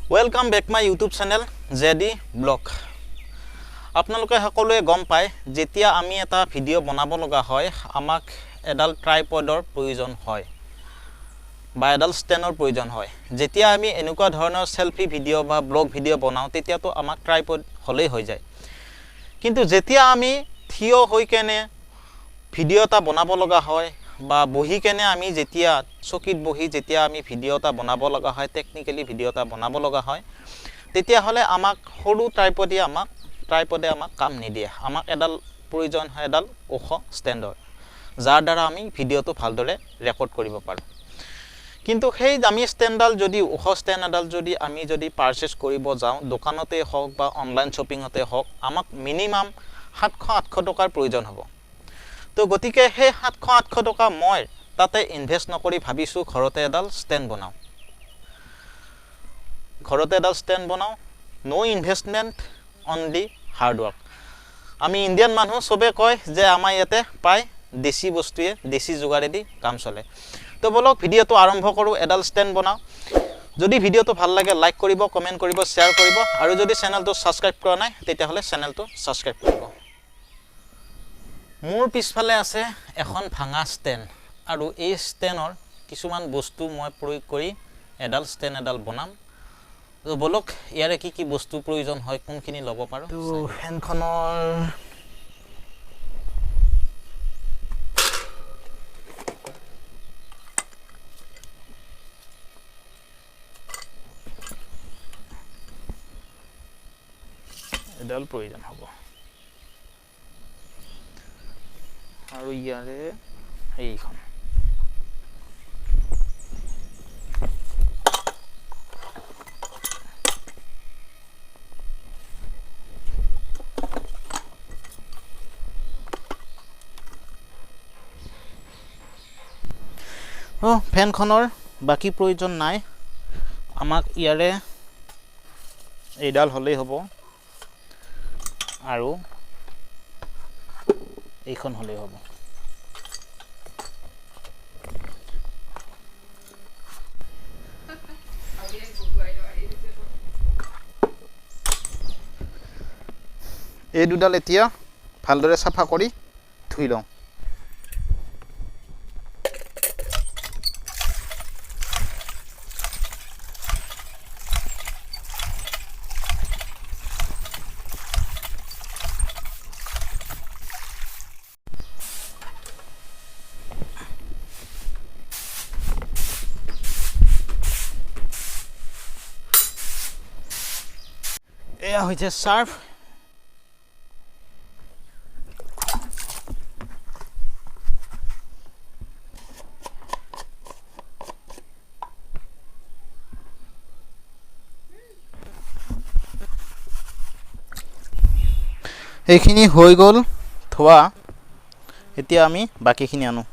Welcome back my YouTube channel J D blog. আপোনালোকে সকলোৱে গম পায়, যেতিয়া আমি এটা ভিডিঅ' বনাব লগা হয় আমাক এডাল ট্ৰাইপডৰ প্ৰয়োজন হয় বা এডাল ষ্টেণ্ডৰ প্ৰয়োজন হয়। যেতিয়া আমি এনেকুৱা ধৰণৰ চেলফি ভিডিঅ' বা ব্লগ ভিডিঅ' বনাওঁ তেতিয়াতো আমাক ট্ৰাইপড হ'লেই হৈ যায়, কিন্তু যেতিয়া আমি থিয় হৈ কেনে ভিডিঅ' এটা বনাব লগা হয় বা বহি কেনে আমি যেতিয়া চকীত বহি যেতিয়া আমি ভিডিঅ' এটা বনাব লগা হয়, টেকনিকেলি ভিডিঅ' এটা বনাব লগা হয়, তেতিয়াহ'লে আমাক সৰু ট্ৰাইপডে আমাক কাম নিদিয়ে। আমাক এডাল প্ৰয়োজন হয়, এডাল ওখ ষ্টেণ্ডৰ, যাৰ দ্বাৰা আমি ভিডিঅ'টো ভালদৰে ৰেকৰ্ড কৰিব পাৰোঁ। কিন্তু সেই আমি ষ্টেণ্ডডাল যদি ওখ ষ্টেণ্ড এডাল যদি আমি যদি পাৰচেছ কৰিব যাওঁ, দোকানতে হওক বা অনলাইন শ্বপিঙতে হওক, আমাক মিনিমাম 700-800 টকাৰ প্ৰয়োজন হ'ব। তো গতিকে সেই 700-800 টকা মই তাতে ইনভেষ্ট নকৰি ভাবিছোঁ ঘৰতে এডাল ষ্টেণ্ড বনাওঁ, ঘৰতে এডাল ষ্টেণ্ড বনাওঁ। ন' ইনভেষ্টমেণ্ট, অনলি হাৰ্ডৱৰ্ক। আমি ইণ্ডিয়ান মানুহ, চবে কয় যে আমাৰ ইয়াতে পায় দেশী বস্তুৱে, দেশী যোগাৰেদি কাম চলে। তো ব'লক ভিডিঅ'টো আৰম্ভ কৰোঁ, এডাল ষ্টেণ্ড বনাওঁ। যদি ভিডিঅ'টো ভাল লাগে লাইক কৰিব, কমেণ্ট কৰিব, শ্বেয়াৰ কৰিব, আৰু যদি চেনেলটো ছাবস্ক্ৰাইব কৰা নাই তেতিয়াহ'লে চেনেলটো ছাবস্ক্ৰাইব কৰিব। মোৰ পিছফালে আছে এখন ভাঙা ষ্টেণ্ড, আৰু এই ষ্টেণ্ডৰ কিছুমান বস্তু মই প্ৰয়োগ কৰি এডাল ষ্টেণ্ড এডাল বনাম। তো ব'লক ইয়াৰে কি কি বস্তু প্ৰয়োজন হয়, কোনখিনি ল'ব পাৰোঁ। তো ফেনখনৰ এডাল প্ৰয়োজন হ'ব, আৰু ইয়াৰে এইখন ফেনখনৰ বাকী প্ৰয়োজন নাই আমাক, ইয়াৰে এইডাল হ'লেই হ'ব আৰু এইখন হ'লেই হ'ব। এই দুডাল এতিয়া ভালদৰে চাফা কৰি ধুই লওঁ। এয়া হৈছে চাৰ্ফ। এইখিনি হৈ গ'ল ধোৱা, এতিয়া আমি বাকীখিনি আনো।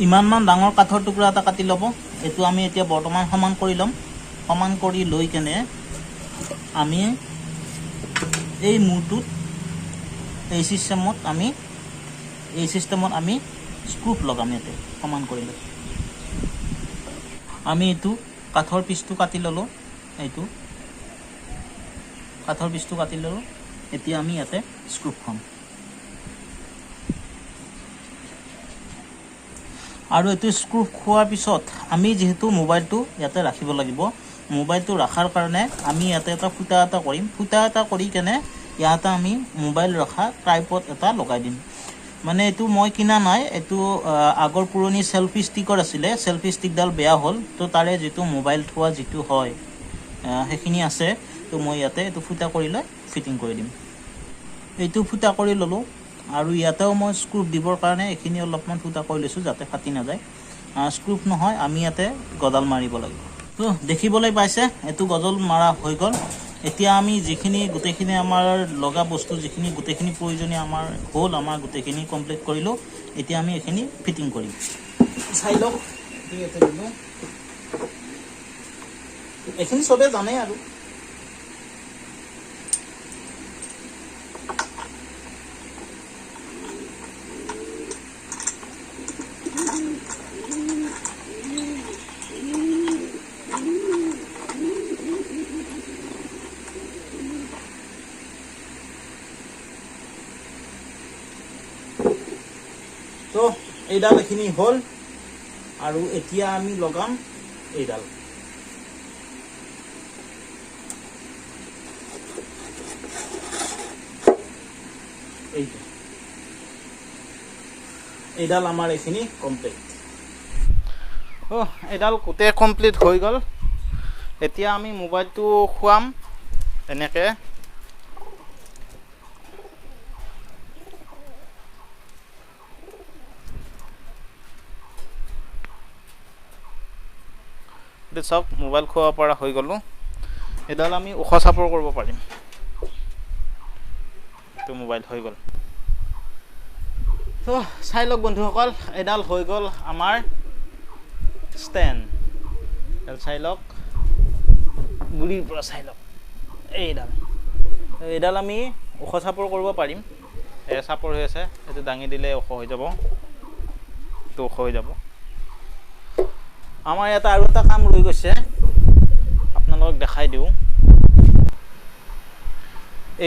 ইমানমান ডাঙৰ কাঠৰ টুকুৰা এটা কাটি ল'ব। এইটো আমি এতিয়া বৰ্তমান সমান কৰি ল'ম। সমান কৰি লৈ কেনে আমি এই মূৰটোত এই চিষ্টেমত আমি স্ক্ৰুপ লগাম। ইয়াতে সমান কৰি লৈ আমি এইটো কাঠৰ পিচটো কাটি ল'লোঁ, এইটো কাঠৰ পিচটো কাটি ল'লোঁ। এতিয়া আমি ইয়াতে স্ক্ৰুপ খাম, আৰু এইটো স্ক্ৰু খোৱাৰ পিছত আমি যিহেতু মোবাইলটো ইয়াতে ৰাখিব লাগিব, মোবাইলটো ৰখাৰ কাৰণে আমি ইয়াতে এটা ফুটা এটা কৰিম। ফুটা এটা কৰি কেনে ইয়াতে আমি মোবাইল ৰখা ট্ৰাইপড এটা লগাই দিম। মানে এইটো মই কিনা নাই, এইটো আগৰ পুৰণি চেলফি ষ্টিকৰ আছিলে, চেলফি ষ্টিকডাল বেয়া হ'ল, তো তাৰে যিটো মোবাইল থোৱা যিটো হয় সেইখিনি আছে। তো মই ইয়াতে এইটো ফুটা কৰি লৈ ফিটিং কৰি দিম। এইটো ফুটা কৰি ল'লোঁ আৰু ইয়াতেও মই স্ক্ৰুপ দিবৰ কাৰণে এইখিনি অলপমান ফুটা কৰি লৈছোঁ যাতে ফাটি নাযায়। স্ক্ৰুপ নহয়, আমি ইয়াতে গজাল মাৰিব লাগিব। তো দেখিবলৈ পাইছে এইটো গজাল মাৰা হৈ গ'ল। এতিয়া আমি যিখিনি গোটেইখিনি আমাৰ লগা বস্তু যিখিনি গোটেইখিনি প্ৰয়োজনীয় আমাৰ হ'ল, আমাৰ গোটেইখিনি কমপ্লিট কৰিলোঁ। এতিয়া আমি এইখিনি ফিটিং কৰিম। চাই লওক, ইয়াতে দিলোঁ, এইখিনি চবে জানে আৰু। তো এইডাল এইখিনি হ'ল আৰু এতিয়া আমি লগাম এইডাল। এইটো এইডাল আমাৰ এইখিনি কমপ্লিট। এইডাল গোটেই কমপ্লিট হৈ গ'ল। এতিয়া আমি মোবাইলটো খুৱাম এনেকৈ। চাওক মোবাইল খুৱাব পৰা হৈ গ'লোঁ। এডাল আমি ওখ চাপৰ কৰিব পাৰিম। এইটো মোবাইল হৈ গ'ল। তো চাই লওক বন্ধুসকল, এডাল হৈ গ'ল আমাৰ ষ্টেণ্ড। এডাল চাই লওক, গুৰিৰ পৰা চাই লওক। এইডাল এইডাল আমি ওখ চাপৰ কৰিব পাৰিম। এই চাপৰ হৈ আছে, এইটো দাঙি দিলে ওখ হৈ যাব, এইটো ওখ হৈ যাব। আমাৰ ইয়াতে আৰু এটা কাম ৰৈ গৈছে, আপোনালোকক দেখাই দিওঁ।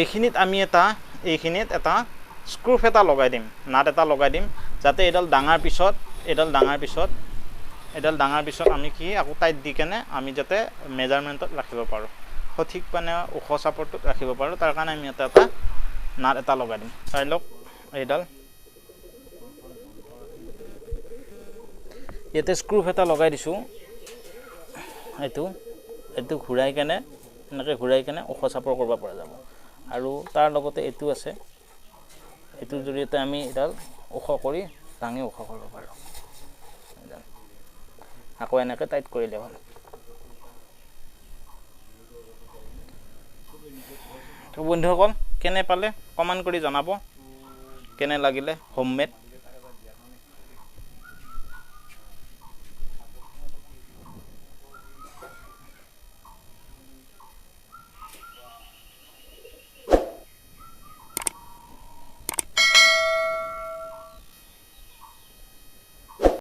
এইখিনিত আমি এটা, এইখিনিত এটা স্ক্ৰুফ এটা লগাই দিম, নাট এটা লগাই দিম, যাতে এইডাল ডাঙাৰ পিছত, এইডাল ডাঙাৰ পিছত, এইডাল ডাঙাৰ পিছত আমি কি আকৌ টাইট দি কেনে আমি যাতে মেজাৰমেণ্টত ৰাখিব পাৰোঁ, সঠিক মানে ওখ চাপৰটোত ৰাখিব পাৰোঁ। তাৰ কাৰণে আমি ইয়াতে এটা নাট এটা লগাই দিম। চাই লওক, এইডাল ইয়াতে স্ক্ৰুফ এটা লগাই দিছোঁ। এইটো এইটো ঘূৰাই কেনে, এনেকৈ ঘূৰাই কেনে ওখ চাপৰ কৰিব পৰা যাব। আৰু তাৰ লগতে এইটো আছে, এইটোৰ জৰিয়তে আমি এডাল ওখ কৰি দাঙি ওখ কৰিব পাৰোঁ। আকৌ এনেকৈ টাইট কৰিলে হ'ল। তো বন্ধুসকল, কেনে পালে কমেণ্ট কৰি জনাব, কেনে লাগিলে হোমমেড।